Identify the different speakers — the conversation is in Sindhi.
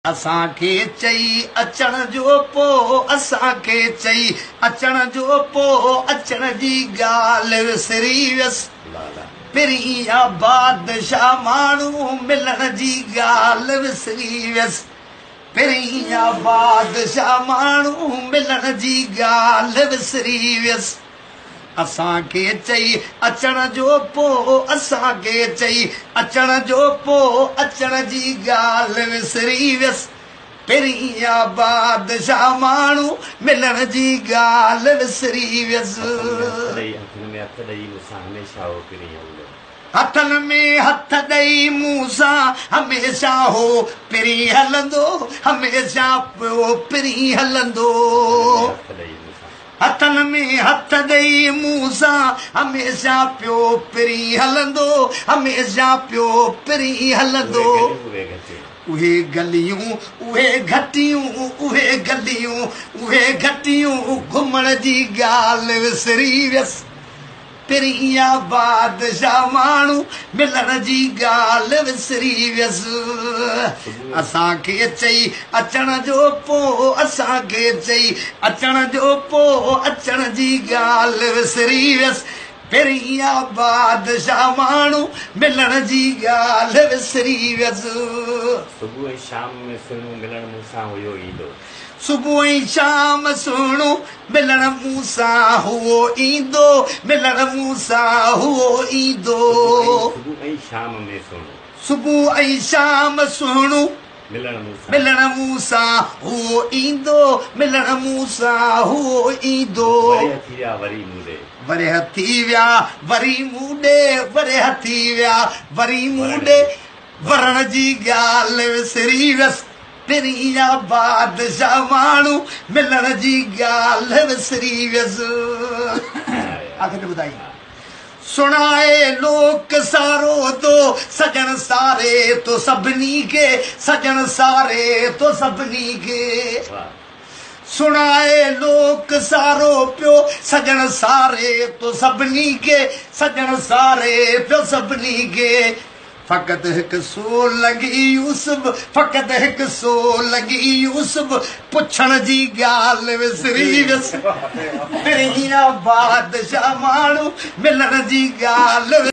Speaker 1: اسان کي چئي اچڻ جو پو اسان کي چئي اچڻ جو پو اچڻ جي ڳالهه وسري ويس. پرين آ بادشاهه ماڻهو ملڻ جي ڳالهه وسري ويس. پرين آ بادشاهه ماڻهو ملڻ جي ڳالهه وسري ويس. اسان کي چئي اچڻ جو پو اسان کي چئي اچڻ جو پو اچڻ جي ڳالهه وسري ويس. پرين آ بادشاهه ماڻهو ملڻ جي ڳالهه وسري ويس.
Speaker 2: هٿن ۾ هٿ ڏئي مون سان هميشه هو پرين هلندو.
Speaker 1: هٿن ۾ هٿ ڏئي مون سان هميشه هو پرين هلندو هميشه پيو پرين هلندو. هٿن ۾ هٿ ڏئي مون سان هميشه پيو پرين هلندو هميشه پيو پرين هلندو. اهي گليون اهي گهٽيون اهي گليون اهي گهٽيون گهمڻ جي ڳالهه وسري ويس. پرين آ بادشاهه ماڻهو ملڻ جي ڳالهه وسري ويس. اسان کي چئي اچڻ جو پو اسان کي چئي اچڻ جو پو اچڻ جي ڳالهه وسري ويس. پرين آ بادشاهه ماڻهو ملڻ جي ڳالهه وسري ويس.
Speaker 2: صبح ۽ شام ۾ سهڻو ملڻ مون سان هيو ايندو.
Speaker 1: صبح ۽ شام سهڻو ملڻ مون سان هئو ايندو ملڻ مون سان هئو ايندو.
Speaker 2: صبح ۽ شام ۾ سهڻو.
Speaker 1: صبح ۽ شام سهڻو
Speaker 2: ملڻ مون سان.
Speaker 1: ملڻ مون سان هئو ايندو ملڻ مون سان هئو ايندو.
Speaker 2: ورهيه ٿي ويا وري مون ڏي.
Speaker 1: ورهيه ٿي ويا وري مون ڏي ورهيه ٿي ويا وري مون ڏي ورڻ جي ڳالهه وسري ويس. پرين آ بادشاهه ماڻهو ملڻ جي ڳالهه وسري ويس. آخر ۾ ٻڌائي سڻائي لوڪ سارو ٿو سڄڻ ساري ٿو سڀني کي سڄڻ ساري ٿو سڀني کي. سڻائي لوڪ سارو پيو سڄڻ ساري ٿو سڀني کي سڄڻ ساري پيو سڀني کي. فقط هڪ سو لنگهي يوسف فقط هڪ سو لنگهي يوسف پڇڻ جي ڳالهه وسري ويس. پرين آ بادشاهه ماڻهو ملڻ جي ڳالهه.